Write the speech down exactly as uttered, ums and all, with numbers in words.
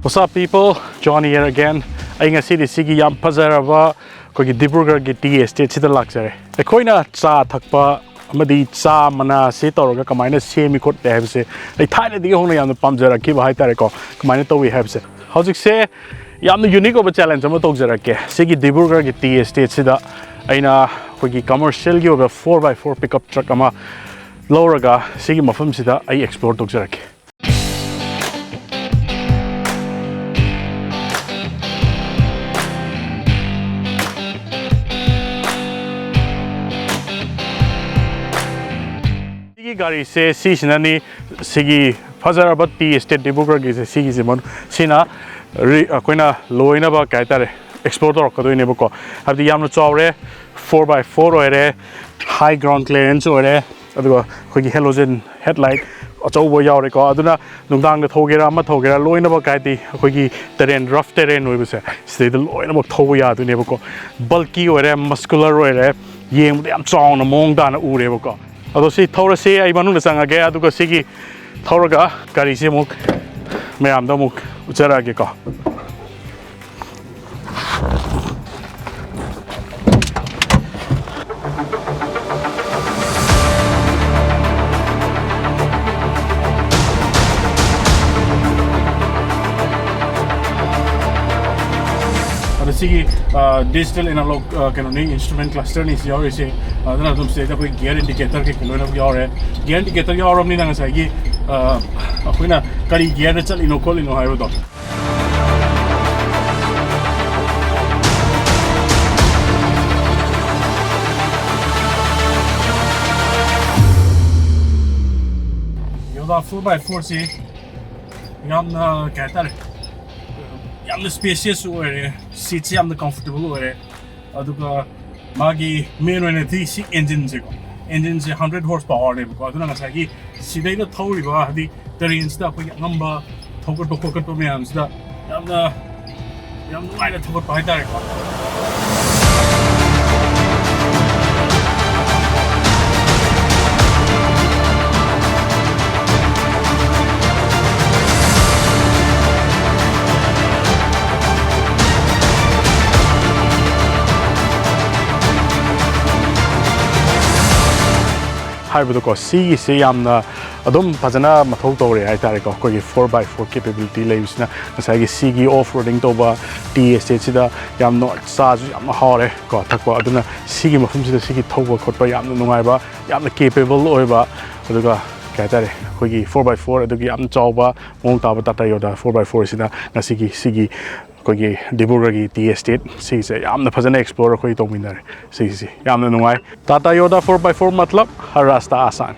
What's up, people? Johnny here again. ꯑꯩ ꯉꯁꯤꯗꯤ ꯁꯤꯒꯤ ꯌꯥꯝ ꯐꯖꯔꯕ ꯑꯩꯈꯣꯏꯒꯤ ꯗꯤꯕ꯭ꯔꯨꯒꯔꯒꯤ ꯇꯤ ꯑꯦꯁꯇꯦꯠꯁꯤꯗ ꯂꯥꯛꯆꯔꯦ꯫ ꯑꯩꯈꯣꯏꯅ ꯆꯥ ꯊꯛꯄ ꯑꯃꯗꯤ ꯆꯥ ꯃꯅꯥꯁꯤ ꯇꯧꯔꯒ ꯀꯃꯥꯏꯅ ꯁꯦꯝꯃꯤ ꯈꯣꯠꯂꯤ ꯍꯥꯏꯕꯁꯦ ꯑꯩ ꯊꯥꯏꯅꯗꯒꯤ ꯍꯧꯅ ꯌꯥꯝꯅ ꯄꯥꯝꯖꯔꯛꯈꯤꯕ ꯍꯥꯏꯇꯥꯔꯦꯀꯣ꯫ ꯀꯃꯥꯏꯅ ꯇꯧꯏ ꯍꯥꯏꯕꯁꯦ꯫ ꯍꯧꯖꯤꯛꯁꯦ ꯌꯥꯝꯅ ꯌꯨꯅꯤꯛ ꯑꯣꯏꯕ ꯆꯦꯂꯦꯟꯖ ꯑꯃ ꯇꯧꯖꯔꯛꯀꯦ꯫ ꯁꯤꯒꯤ ꯗꯤꯕ꯭ꯔꯨꯒꯔꯒꯤ ꯇꯤ ꯑꯦꯁꯇꯦꯠꯁꯤꯗ ꯑꯩꯅ ꯑꯩꯈꯣꯏꯒꯤ ꯀꯃꯔꯁꯤꯌꯦꯜꯒꯤ ꯑꯣꯏꯕ four by four pickup truck ꯑꯃ ꯂꯧꯔꯒ ꯁꯤꯒꯤ ꯃꯐꯝꯁꯤꯗ ꯑꯩ ꯑꯦꯛꯁꯄ꯭ꯂꯣꯔ ꯇꯧꯖꯔꯛꯀꯦ꯫ ꯁꯤꯒꯤ ꯒꯥꯔꯤꯁꯦ ꯁꯤꯁꯤꯅꯅꯤ꯫ ꯁꯤꯒꯤ ꯐꯖꯔꯕ ꯇꯤ ꯑꯦꯁꯇꯦꯠ ꯗꯤꯕ꯭ꯔꯨꯒꯔꯒꯤꯁꯦ ꯁꯤꯒꯤꯁꯦ ꯃꯣꯟ-, ꯁꯤꯅ ꯔꯤ-, ꯑꯩꯈꯣꯏꯅ ꯂꯣꯏꯅꯕ ꯀꯩ ꯍꯥꯏꯇꯥꯔꯦ, ꯑꯦꯛꯁꯄ꯭ꯂꯣꯔ ꯇꯧꯔꯛꯀꯗꯣꯏꯅꯦꯕꯀꯣ꯫ ꯍꯥꯏꯕꯗꯤ ꯌꯥꯝꯅ ꯆꯥꯎꯔꯦ, four by four ꯑꯣꯏꯔꯦ, ꯍꯥꯏ ꯒ꯭ꯔꯥꯎꯟ ꯀ꯭ꯂꯤꯌꯥꯔꯦꯟꯁ ꯑꯣꯏꯔꯦ, ꯑꯗꯨꯒ ꯑꯩꯈꯣꯏꯒꯤ ꯍꯦꯂꯣꯖꯦꯟ ꯍꯦꯗꯂꯥꯏꯠ ꯑꯆꯧꯕ ꯌꯥꯎꯔꯦꯀꯣ꯫ ꯑꯗꯨꯅ ꯅꯨꯡꯗꯥꯡꯗ ꯊꯧꯒꯦꯔꯥ ꯑꯃ ꯊꯧꯒꯦꯔꯥ ꯂꯣꯏꯅꯃꯛ ꯍꯥꯏꯗꯤ ꯑꯩꯈꯣꯏꯒꯤ ꯇꯦꯔꯦꯟ, ꯔꯐ ꯇꯦꯔꯦꯟ ꯑꯣꯏꯕꯁꯦ ꯁꯤꯗꯩꯗ ꯂꯣꯏꯅꯃꯛ ꯊꯧꯕ ꯌꯥꯗꯣꯏꯅꯦꯕꯀꯣ꯫ ꯕꯜꯀꯤ ꯑꯣꯏꯔꯦ, ꯃꯁꯀꯨꯂꯔ ꯑꯣꯏꯔꯦ, ꯌꯦꯡꯕꯗ ꯌꯥꯝ ꯆꯥꯎꯅ ꯃꯑꯣꯡ ꯇꯥꯅ ꯎꯔꯦꯕꯀꯣ꯫ ꯑꯗꯣ ꯁꯤ ꯊꯧꯔꯁꯤ, ꯑꯩ ꯃꯅꯨꯡꯗ ꯆꯪꯉꯒꯦ, ꯑꯗꯨꯒ ꯁꯤꯒꯤ ꯊꯧꯔꯒ ꯒꯥꯔꯤꯁꯤ ꯑꯃꯨꯛ ꯃꯌꯥꯝꯗ ꯑꯃꯨꯛ ꯎꯠꯆꯔꯛꯑꯒꯦꯀꯣ꯫ ꯑꯗꯣ ꯁꯤꯒꯤ ꯗꯤꯖꯤꯇꯦꯜ ꯑꯦꯅꯥꯂꯣꯛ ꯀꯩꯅꯣꯅꯤ, ꯏꯟꯁꯇ꯭ꯔꯨꯃꯦꯟ ꯀ꯭ꯂꯁꯇꯔꯅꯤ ꯁꯤ ꯌꯥꯎꯔꯤꯁꯦ꯫ ꯑꯗꯨꯅ ꯑꯗꯨꯝ ꯁꯤꯗꯩꯗ ꯑꯩꯈꯣꯏ ꯒꯤꯌꯔ ꯏꯟꯗꯤꯀꯦꯇꯔ ꯀꯩꯀꯩ ꯂꯣꯏꯅꯃꯛ ꯌꯥꯎꯔꯦ꯫ ꯒꯤꯌꯔ ꯏꯟꯗꯤꯀꯦꯇꯔ ꯌꯥꯎꯔꯕꯅꯤꯅ ꯉꯁꯥꯏꯒꯤ ꯑꯩꯈꯣꯏꯅ ꯀꯔꯤ ꯒꯤꯌꯔꯗ ꯆꯠꯂꯤꯅꯣ ꯈꯣꯠꯂꯤꯅꯣ ꯍꯥꯏꯕꯗꯣ꯫ Yoda four by four ꯁꯤ ꯌꯥꯝꯅ ꯀꯩ ꯍꯥꯏꯇꯥꯔꯦ, ꯌꯥꯝꯅ ꯁ꯭ꯄꯦꯁꯤꯌꯁꯁꯨ ꯑꯣꯏꯔꯦ, ꯁꯤꯠꯁꯦ ꯌꯥꯝꯅ ꯀꯝꯐꯣꯔꯇꯦꯕꯜ ꯑꯣꯏꯔꯦ꯫ ꯑꯗꯨꯒ ꯃꯥꯒꯤ ꯃꯦꯟ ꯑꯣꯏꯅꯗꯤ ꯁꯤ ꯏꯟꯖꯤꯟꯁꯦꯀꯣ, ꯏꯟꯖꯤꯟꯁꯦ ꯍꯟꯗ꯭ꯔꯦꯠ ꯍꯣꯔꯁ ꯄꯥꯋꯔꯅꯦꯕꯀꯣ꯫ ꯑꯗꯨꯅ ꯉꯁꯥꯏꯒꯤ ꯁꯤꯗꯩꯗ ꯊꯧꯔꯤꯕ, ꯍꯥꯏꯗꯤ ꯇꯦꯔꯦꯟꯁꯤꯗ ꯑꯩꯈꯣꯏꯒꯤ ꯑꯉꯝꯕ ꯊꯧꯒꯠꯄ ꯈꯣꯠꯀꯠꯄ ꯃꯌꯥꯝꯁꯤꯗ ꯌꯥꯝꯅ, ꯌꯥꯝ ꯅꯨꯡꯉꯥꯏꯅ ꯊꯧꯒꯠꯄ ꯍꯥꯏꯇꯥꯔꯦꯀꯣ꯫ ꯍꯥꯏꯕꯗꯣꯀꯣ, ꯁꯤꯒꯤꯁꯦ ꯌꯥꯝꯅ ꯑꯗꯨꯝ ꯐꯖꯅ ꯃꯊꯧ ꯇꯧꯔꯦ ꯍꯥꯏꯇꯥꯔꯦꯀꯣ꯫ ꯑꯩꯈꯣꯏꯒꯤ ꯐꯣꯔ ꯕꯥꯏ ꯐꯣꯔ ꯀꯦꯄꯦꯕꯤꯂꯤꯇꯤ ꯂꯩꯕꯁꯤꯅ ꯉꯁꯥꯏꯒꯤ ꯁꯤꯒꯤ ꯑꯣꯐ ꯔꯣꯗꯤꯡ ꯇꯧꯕ ꯇꯤ ꯑꯦꯁꯇꯦꯠꯁꯤꯗ ꯌꯥꯝꯅ ꯆꯥꯁꯨ ꯌꯥꯝꯅ ꯍꯥꯎꯔꯦ ꯀꯣ ꯊꯛꯄ꯫ ꯑꯗꯨꯅ ꯁꯤꯒꯤ ꯃꯐꯝꯁꯤꯗ ꯁꯤꯒꯤ ꯊꯧꯕ ꯈꯣꯠꯄ ꯌꯥꯝꯅ ꯅꯨꯡꯉꯥꯏꯕ, ꯌꯥꯝꯅ ꯀꯦꯄꯦꯕꯜ ꯑꯣꯏꯕ, ꯑꯗꯨꯒ ꯀꯩ ꯍꯥꯏꯇꯥꯔꯦ, ꯑꯩꯈꯣꯏꯒꯤ ꯐꯣꯔ ꯕꯥꯏ ꯐꯣꯔ ꯑꯗꯨꯒꯤ ꯌꯥꯝ ꯆꯥꯎꯕ ꯃꯑꯣꯡ ꯇꯥꯕ ꯇꯥꯇꯥ ꯌꯣꯗꯥ ꯐꯣꯔ ꯕꯥꯏ ꯐꯣꯔꯁꯤꯅ ꯉꯁꯤꯒꯤ ꯁꯤꯒꯤ ꯑꯩꯈꯣꯏꯒꯤ ꯗꯤꯕ꯭ꯔꯨꯒꯔꯒꯤ ꯇꯤ ꯑꯦꯁꯇꯦꯠ ꯁꯤꯒꯤꯁꯦ ꯌꯥꯝꯅ ꯐꯖꯅ ꯑꯦꯛꯁꯄ꯭ꯂꯣꯔ ꯑꯩꯈꯣꯏ ꯇꯧꯃꯤꯟꯅꯔꯦ꯫ ꯁꯤꯒꯤꯁꯤ ꯌꯥꯝꯅ ꯅꯨꯡꯉꯥꯏ꯫ ꯇꯥꯇꯥ ꯌꯣꯗꯥ ꯐꯣꯔ ꯕꯥꯏ ꯐꯣꯔ ꯃꯇꯂꯕ ꯍꯔ ꯔꯥꯁꯇꯥ ꯑꯁꯥꯟ꯫